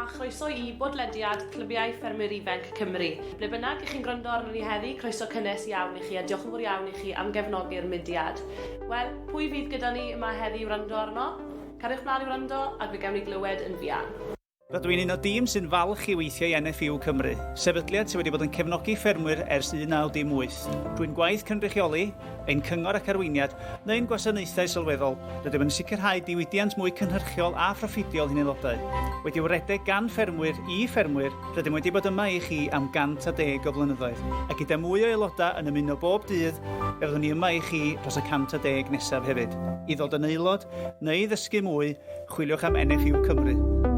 chroeso i bodlediad Clybiau Ffermwyr Ifanc Cymru. Ble bynnag i chi'n gwrando arnon ni heddi, croeso cynnes iawn i chi a diolch yn fawr iawn i chi am gefnogi'r mudiad. Wel, pwy fydd gyda ni yma heddi i wrando arno? Cariwch mlaen i wrando ac fe gawn ni glywed yn fuan. Rydw i'n un o dîm sy'n falch i weithio i NFU Cymru, sefydliad sydd wedi bod yn cefnogi ffermwyr ers 1918. Drwy'n gwaith cynrychioli, ein cyngor ac arweiniad, neu'n gwasanaethau sylweddol, rydym yn sicrhau diwydiant mwy cynhyrchiol a phroffidiol i'n aelodau. Wedi'w redeg gan ffermwyr i ffermwyr, rydym wedi bod yma i chi am 110 o flynyddoedd, a gyda mwy o aelodau yn ymuno bob dydd, fe fyddwn ni yma i chi dros y 110 nesaf hefyd. I ddod yn aelod, neu i ddysgu mwy, Chwiliwch am NFU Cymru.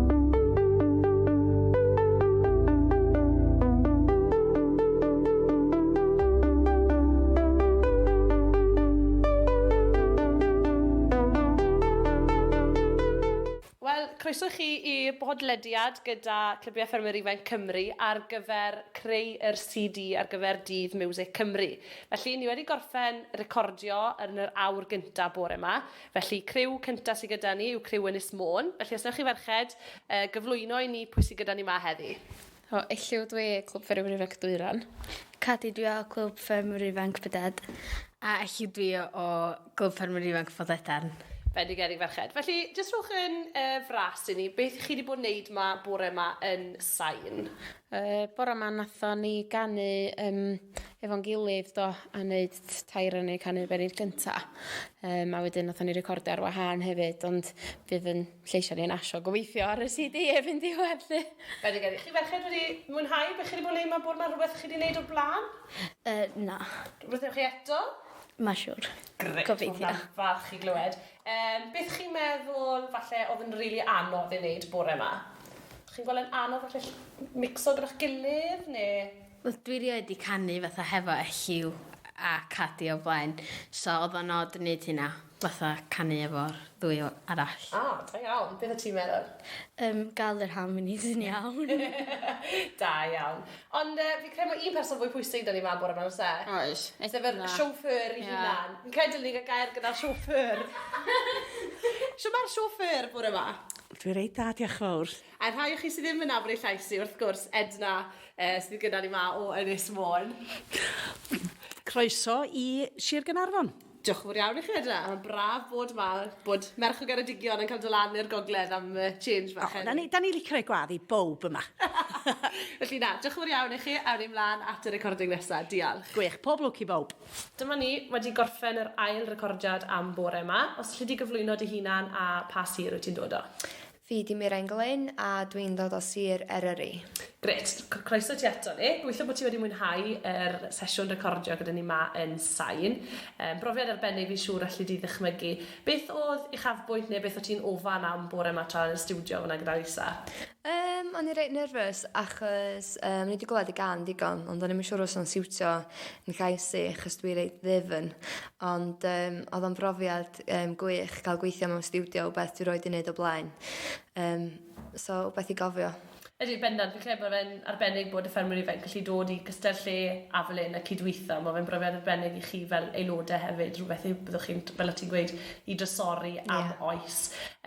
Wel, croeso chi i bodlediad gyda Clybiau Ffermwyr Ifanc Cymru ar gyfer creu yr CD ar gyfer Dydd Miwsig Cymru. Felly, ni wedi gorffen recordio yn yr awr gyntaf bore yma. Felly, criw cynta sy gyda ni yw criw Ynys Môn. Felly, os newch chi ferched uh, gyflwyno i ni pwy sydd gyda ni ma heddi. O, Elliw dwi, Clwb Ffermwyr Ifanc Dwyran. Cadi dwi o Clwb Ffermwyr Ifanc Byded. A Elliw dwi o Glwb Ffermwyr Ifanc Bodedern. Bendigedig ferched. Felly, jyst rhowch yn uh, fras i ni, beth chi wedi bod yn neud ma bore ma yn sain? Yy bora 'ma nathon ni ganu yym efo'n gilydd do a neud tair o ni canu bennid gynta. Yym a wedyn nathon ni recordio ar wahân hefyd ond fydd 'yn lleisia ni'n asio gobeithio ar y CD erbyn diwedd 'lly. Bendigedig. Chi ferched wedi mwynhau be' chi 'di bod yn neud 'ma bore 'ma? Rhywbeth chi 'di neud o'r blaen? Yy na. Rhywbeth newch chi eto? Ma' siŵr. Grêt. Gobeithio. Ma' hwnna'n falch i glywed. Yym beth chi'n meddwl falle o'dd yn rili anodd i neud bore 'ma? Chi'n gweld e'n anodd falle micso gyda'ch gilydd ne'? Wel dwi rioed 'di canu fatha hefo Elliw a Cadi o blaen so odd o'n od neud hynna fatha canu efo'r ddwy o- arall. Ah da iawn. Beth wt ti'n meddwl? Yym ga'l yr harmonies yn iawn. Da iawn. Ond yy fi'n credu ma' un person fwy pwysig 'da ni 'ma bore 'ma on'd o's e? Oes. Sef yr chauffeur 'i hunan. Fi'n credu dylen ni ga'l gair gyda'r chauffeur. Shwmae'r chauffeur bore 'ma? Dwi reit dda, diolch fawr. A rhai o chi sydd ddim yn nabod ei llais hi, wrth gwrs, Edna, eh, sydd gyda ni 'ma o Ynys Môn. Croeso i Sir Gaernarfon. Diolch yn fawr iawn i chi, Edna. Mae'n braf bod 'ma, bod merch o Geredigion yn cael dod lan i'r gogledd am uh, change fach. O, da ni, da ni licio rhoi gwadd i bawb yma. Felly na, diolch yn fawr iawn i chi, awn ni mlaen at y recording nesaf. Diolch. Gwych, pob lwc i bawb. Dyma ni wedi gorffen yr ail recordiad am bore 'ma. Os alli di gyflwyno dy hunan a pa sir wyt ti'n dod o? Fi 'di Mirain Glyn a dwi'n dod o sir Eryri. Grêt, croeso ti ato ni. Gobeithio bod ti wedi mwynhau yr sesiwn recordio gyda ni 'ma yn Sain. Yym brofiad arbennig fi'n siŵr alli di ddychmygu. Beth o'dd uchafbwynt neu beth o' ti'n ofan am bore 'ma tra yn y stiwdio fan'na gyda Lisa? Yym o'n i reit nervous achos yym o'n i 'di glywed y gân digon ond o'n i'm yn siŵr os o'n siwtio 'yn llais i achos dwi reit ddyfn ond yym o'dd o'n brofiad yym gwych ca'l gweithio mewn stiwdio wbeth dwi roid 'di neud o blaen yym so wbeth i gofio. Ydi, bendant. Fi'n credu bod fe'n arbennig bod y ffermwyr ifanc gallu dod i gystadlu lle a fel 'yn a cydweitho. Ma' fe'n brofiad arbennig i chi fel aelode hefyd, rhywbeth i byddwch chi'n, fel o't ti'n gweud, i drysori am yeah. oes.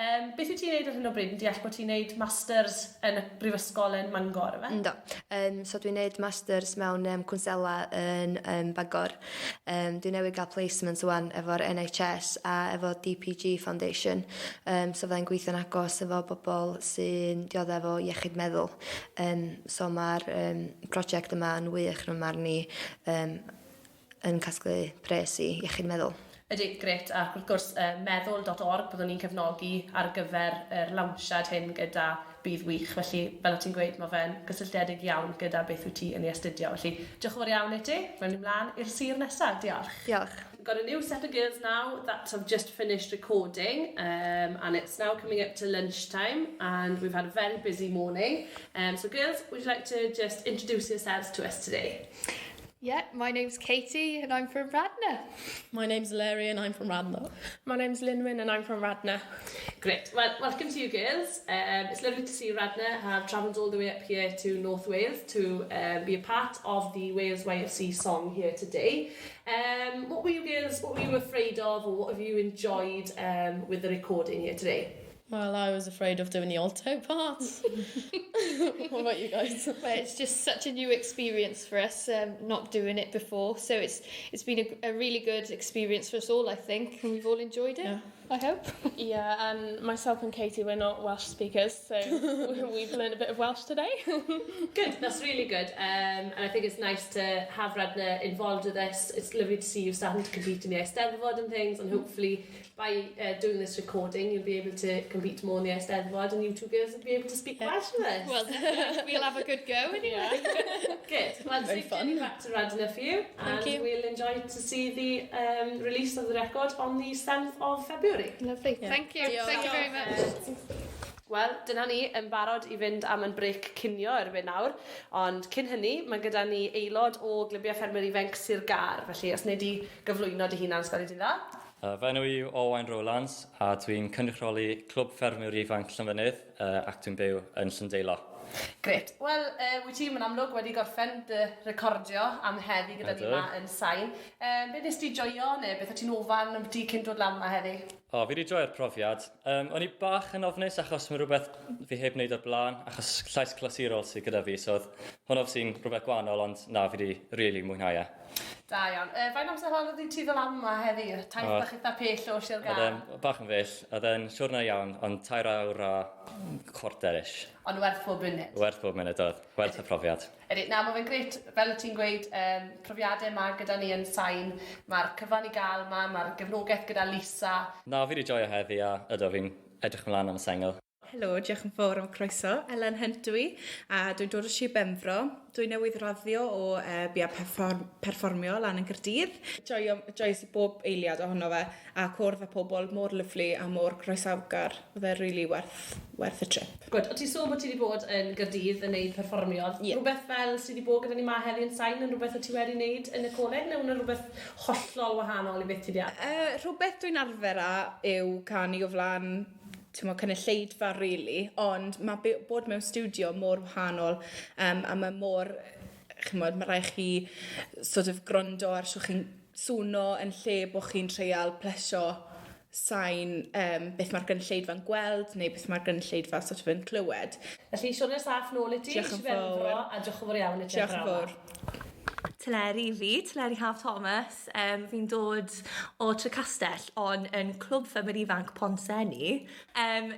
Um, beth wyt ti'n neud ar hyn o bryd? Yn deall bod ti'n neud masters yn y brifysgol yn Mangor, yfe? Ynddo. Um, so dwi'n neud masters mewn um, cwnsela yn um, Bangor. Um, dwi newydd gael placement wan efo'r NHS a efo DPG Foundation. Um, so fyddai'n gweithio'n agos efo bobl sy'n dioddef o iechyd meddwl. Um, so mae'r um, prosiect yma yn wych yn marn i um, yn casglu pres i iechyd meddwl. Ydy, grêt. Ac wrth gwrs, uh, meddwl.org byddwn ni'n cefnogi ar gyfer yr lawnsiad hyn gyda bydd wych. Felly, fel o ti'n gweud, mae fe'n gysylltiedig iawn gyda beth wyt ti yn ei astudio. Felly, diolch yn fawr iawn i ti. Mae'n mynd mlaen i'r sir nesaf. Diolch. Diolch. Got a new set of girls now that have just finished recording um, and it's now coming up to lunchtime and we've had a very busy morning. Um, so girls, would you like to just introduce yourselves to us today? Yeah, my name's Katie and I'm from Radnor. My name's Larry and I'm from Radnor. My name's Linwyn and I'm from Radnor. Great. Well, welcome to you girls. Um, it's lovely to see Radnor have travelled all the way up here to North Wales to um, be a part of the Wales YFC song here today. Um, what were you girls, what were you afraid of or what have you enjoyed um, with the recording here today? Well, I was afraid of doing the alto part. What about you guys? Well, it's just such a new experience for us, not doing it before. So it's been a really good experience for us all, I think, and we've all enjoyed it, yeah. I hope. Yeah, and myself and Katie, we're not Welsh speakers, so we've learned a bit of Welsh today. Good, that's really good. And I think it's nice to have Radnor involved with this. It's lovely to see you starting to compete in the Eisteddfod and things, and hopefully by doing this recording, you'll be able to compete more in the Eisteddfod, and you two girls will be able to speak Welsh with us. Well, we'll have a good go anyway. Yeah. Good. Well, Very safe fun. journey back to Radnor for you. Thank and you. We'll enjoy to see the release of the record on the 7th of February. Lovely. Yeah. Thank you. Diolch. Thank you very much. Wel, dyna ni yn barod i fynd am yn brec cinio erbyn nawr, ond cyn hynny, mae gyda ni aelod o Glybiau Ffermwyr Ifanc Sir Gâr, felly os wnei di gyflwyno dy hunan, os gweli di'n dda. Fy enw i yw Owain Rowlands a dwi'n cynrychioli Clwb Ffermwyr Ifanc Llanfynydd ac dwi'n byw yn Llandeilo. Grêt. Wel, wyt ti, mae'n amlwg, wedi gorffen dy recordio am heddi gyda ni Ydw. yma yn Sain. Be nes di joio neu beth o ti'n ofan am ti cyn dod lan yma heddi? O, fi wedi joio'r profiad. O'n i bach yn ofnus achos mae rhywbeth fi heb wneud o'r blaen, achos llais clasurol sydd gyda fi, so oedd hwn obviously'n rhywbeth gwahanol, ond na, fi wedi really mwynhau e. Da iawn. Faint amser holodd i ti ddod lan yma heddi? Taith bach eitha pell o Sir Oedd Gâr. e'n bach yn fyll, oedd e'n siwrna iawn, ond 3 awr a chwarter-ish. Ond werth pob munud. Werth bob munud oedd, werth y profiad. Ydy, na, mae fe'n grêt, fel wyt ti'n gweud, profiadau yma gyda ni yn Sain, mae'r cyfan i gael yma, mae'r gefnogaeth gyda Lisa. Na, fi wedi joio heddi a ydw fi'n edrych ymlaen am y sengl. Helo, diolch yn fawr am y croeso. Elen Hunt dwi, a dwi'n dod o Sir Benfro. Dwi newydd raddio o BA perfformio lan yn Gaerdydd. Joies i bob eiliad ohono fe, a cwrdd â pobl mor lyfli a mor croesawgar. Oedd e really werth y trip. Good. O ti'n sôn bod ti wedi bod yn Gaerdydd yn neud perfformio. Ie. Rhywbeth fel sydd wedi bod gyda ni ma heddi yn Sain yn rhywbeth o ti wedi wneud yn y coleg, neu hwnna'n rhywbeth hollol wahanol i beth ti wedi arfer? Rhywbeth dwi'n arfer â yw canu o flaen cynulleidfa, really, ond mae bod mewn studio mor wahanol, a mae mor, chimod, mae rhaid chi sort of grondo ar shwt chi'n swno yn lle bod chi'n treial plesio sain beth mae'r gynulleidfa'n gweld neu beth mae'r gynulleidfa sort of yn clywed. Felly, siwrne saff nôl i ti, Diolch yn Sir Benfro, fawr. a diolch yn fawr iawn i ti. Diolch yn fawr. Teleri fi, Teleri Haf Thomas. Fi'n dod o Trecastell, ond yn Clwb Ffermwyr Ifanc Pontsenni.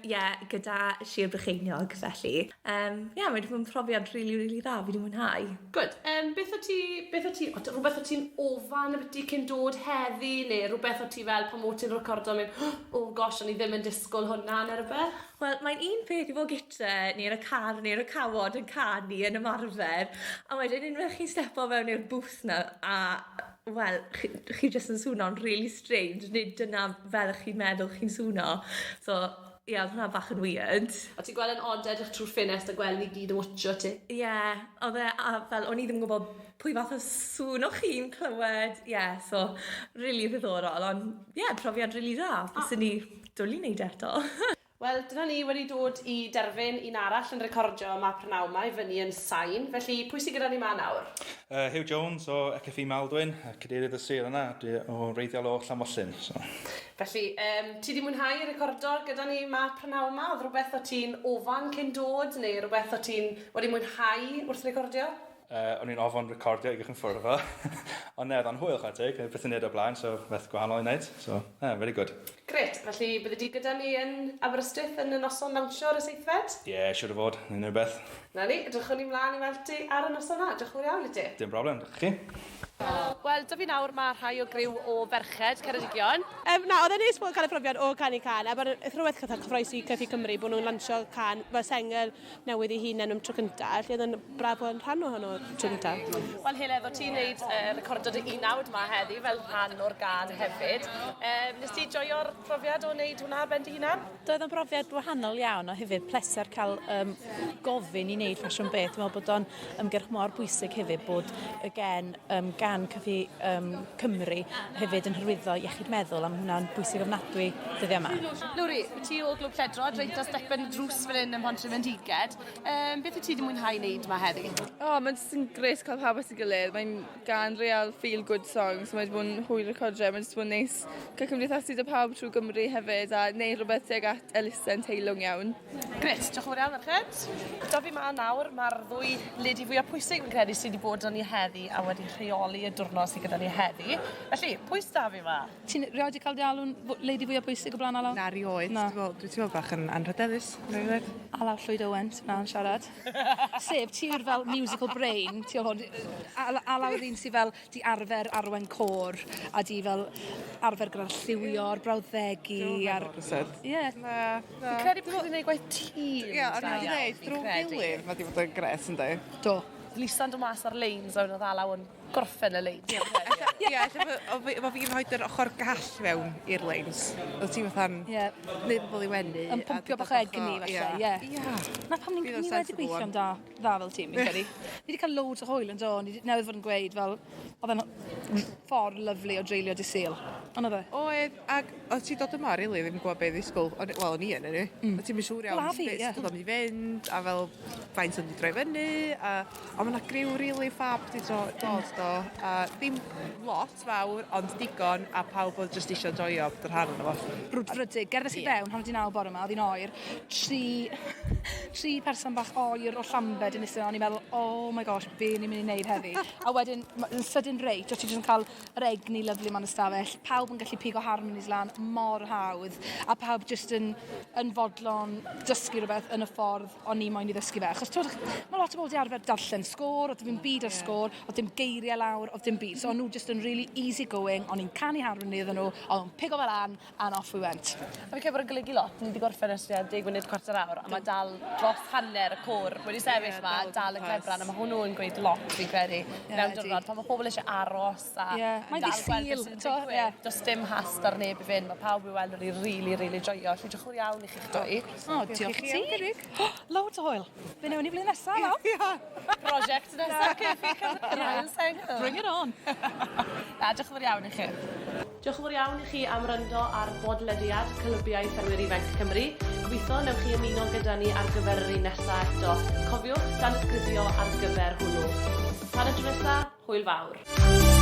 Yeah, gyda Sir Brycheiniog, felly. Yeah, mae wedi bod yn profiad really, really dda. Fi wedi mwynhau. Good. Beth o ti, beth o ti, o, rhywbeth o ti'n ofan ambyti cyn dod heddi, neu rhywbeth o ti fel pan o ti'n recordo, mynd, oh gosh, o'n i ddim yn disgwyl hwnna, neu rhywbeth? Wel, mae'n un peth i fod gytre, neu yn y car, neu yn y cawod yn canu yn ymarfer, a wedyn unwaith chi'n stepo fewn i'r booth na, a, wel, chi jyst yn swno'n really strange, nid dyna fel ych chi'n meddwl chi'n swno. So, ie, yeah, oedd hwnna bach yn weird. O ti'n gweld yn odd edrych trwy'r ffenest a gweld ni gyd yn watcho ti? Ie, yeah, oedd e, a fel, o'n i ddim yn gwybod pwy fath o sŵn o'ch chi'n clywed. Ie, yeah, so, really ddiddorol, ond, ie, yeah, profiad really dda. Fyswn ni dwlu wneud eto. Wel, dyna ni wedi dod i derfyn un arall yn recordio yma prynawn yma i fyny yn Sain. Felly, pwy sydd gyda ni ma nawr? Hugh Jones o ECFI Maldwyn, cadeirydd y sir yna, dwi o wreiddiol o Llanfyllin. So. Felly, ti wedi mwynhau recordo gyda ni ma prynawn yma? Oedd rhywbeth o ti'n ofan cyn dod, neu rhywbeth o ti'n wedi mwynhau wrth recordio? O'n i'n ofon recordio i gychwyn ffwrdd o. Ond ne, oedd o'n hwyl chwarae teg, beth yn neud o'r blaen, so beth gwahanol i wneud. So, yeah, very good. Grêt, felly bydde di gyda ni yn Aberystwyth yn y noson lawnsio ar y 7fed? Ie, yeah, siŵr o fod, unrhyw beth. Na ni, edrychwn ni mlaen i weld ti ar y noson na. Diolch yn fawr iawn i ti. Dim broblem, diolch chi. Wel, dy fi nawr mae rhai o griw o ferched Ceredigion. Na, oedd e'n neis bod cael y profiad o canu can, a bod rhywbeth cytha cyffroes i Cyffi Cymru bod nhw'n lansio can fel sengl newydd eu hunain am tro cyntaf, felly oedd yn braf bod yn rhan ohono tro cyntaf. Wel, Heledd, o ti'n neud recordo dy unawd ma heddi fel rhan o'r gan hefyd. Nes ti joio'r profiad o wneud hwnna ar ben dy hunan? Doedd o'n brofiad wahanol iawn, a hefyd pleser cael gofyn i wneud ffasiwn beth. Dwi'n meddwl bod o'n ymgyrch mor bwysig hefyd bod y gen gan Cyffi um, Cymru hefyd yn hyrwyddo iechyd meddwl, a mae hwnna'n bwysig ofnadwy dyddiau yma. Lowri, ti o Glwb Lledrod, reit dros stepen drws fan hyn ym Mhontrhyfendiged. Um, beth wyt ti wedi mwynhau wneud yma heddi? O, oh, mae'n jyst yn grêt cael pawb at ei gilydd. Mae'n gan real feel good song, so mae wedi bod yn hwyl recordio. Mae'n jyst bod yn neis cael cymdeithasu 'da pawb trwy Gymru hefyd a neud rhywbeth tuag at elusen teilwng iawn. Grêt, diolch yn fawr iawn merched. Da fi 'ma nawr, mae'r ddwy lady fwyaf pwysig fi'n credu sydd wedi bod 'da ni heddi a wedi rheoli y diwrnod sydd gyda ni heddi. Felly, pwy sy 'da fi 'ma? Ti'n rioed 'di cael dy alw'n lady fwyaf pwysig o blaen Alaw? Na, rioed. Na. Dwi'n dwi'n teimlo bach yn anrhydeddus, rhaid i ddweud. Alaw Llwyd Owen sy'n na'n siarad. Sef, ti yw'r fel musical brain, ti o hwn. Alaw yw'r un sydd fel 'di arfer arwain côr a 'di fel arfer gyda'r lliwio'r brawddegu a'r... Ie. Na, na. Fi'n credu bod chi wedi gwneud gwaith tîm. Ie, o'n i'n dweud, drwy'n gilydd, mae 'di bod yn grêt, yndi? Do. Lisa'n dod mas ar leins a wedyn oedd Alaw yn gorffen y leins. Ie, ella bo' fi'n rhoid yr ochr gall fewn i'r leins. Oedd ti fatha'n neud pobl i wenu. Yn pwmpio bach o egni falle, ie. Ie. Na pam ni'n ni wedi gweithio'n da, dda fel tîm, fi'n credu. Ni wedi cael loads o hwyl yn do, ni newydd fod yn gweud fel, oedd e'n ffordd lyfli o dreulio dydd Sul. Ond oedd e? Oedd, ac oedd ti dod yma rili ddim yn gwybod be i ddisgwyl. Wel, o'n i yn anyway. Oedd ti'm yn siŵr iawn Wel, a fi, sut ie. oedd o'n mynd i fynd, a fel faint o'n mynd i droi fyny, a ond ma' 'na griw rili ffab 'di dod do, a ddim lot fawr, ond digon, a pawb oedd jyst eisiau joio bod yn rhan ohono fo. Brwdfrydig. Gerddes i fewn, 9:30 bore 'ma, oedd hi'n oer. Tri, tri person bach oer o Llambed yn eistedd 'na, o'n i'n meddwl, oh my gosh, be ni'n mynd i wneud heddi? A wedyn, yn sydyn reit, o ti jyst yn cael yr egni lyfli 'ma'n ystafell, pawb yn gallu pigo harmonies lan mor hawdd, a pawb jyst yn, yn fodlon dysgu rhywbeth yn y ffordd o'n i moyn i ddysgu fe. Achos twyd, mae lot o bobl 'di arfer darllen sgôr, oedd dim byd ar sgôr, oedd dim geiriau lawr, oedd dim byd. So o'n nhw jyst yn really easy going, o'n i'n canu harmony iddyn nhw, o'n nhw'n pigo fe lan, and off we went. A fi'n credu bod yn golygu lot, ni wedi gorffen ers tua 10 munud cwarter awr, a mae dal dros hanner y côr wedi sefyll 'ma, dal yn clebran, a mae hwnnw yn gweud lot fi'n credu, mewn diwrnod, pan mae pobl eisiau aros a Mae'n dal ddydd gweld beth Sul, sy'n t'o', digwydd. ie. Does dim hast ar neb i fynd, mae pawb i weld wedi really, really joio. Felly diolch yn fawr iawn i chi'ch dwy. O, diolch i ti. Loads o hwyl. Fe newn ni flwyddyn nesaf, Alaw. Prosiect nesaf, Ceffi Cymru, yr ail sengl. Bring it on. Na, diolch yn fawr iawn i chi. Diolch yn fawr iawn i chi am wrando ar bodlediad Clybiau Ffermwyr Ifanc Cymru. Gobeithio newch chi ymuno gyda ni ar gyfer yr un nesaf eto. Cofiwch danysgrifio ar gyfer hwnnw. Tan y tro nesa, hwyl fawr.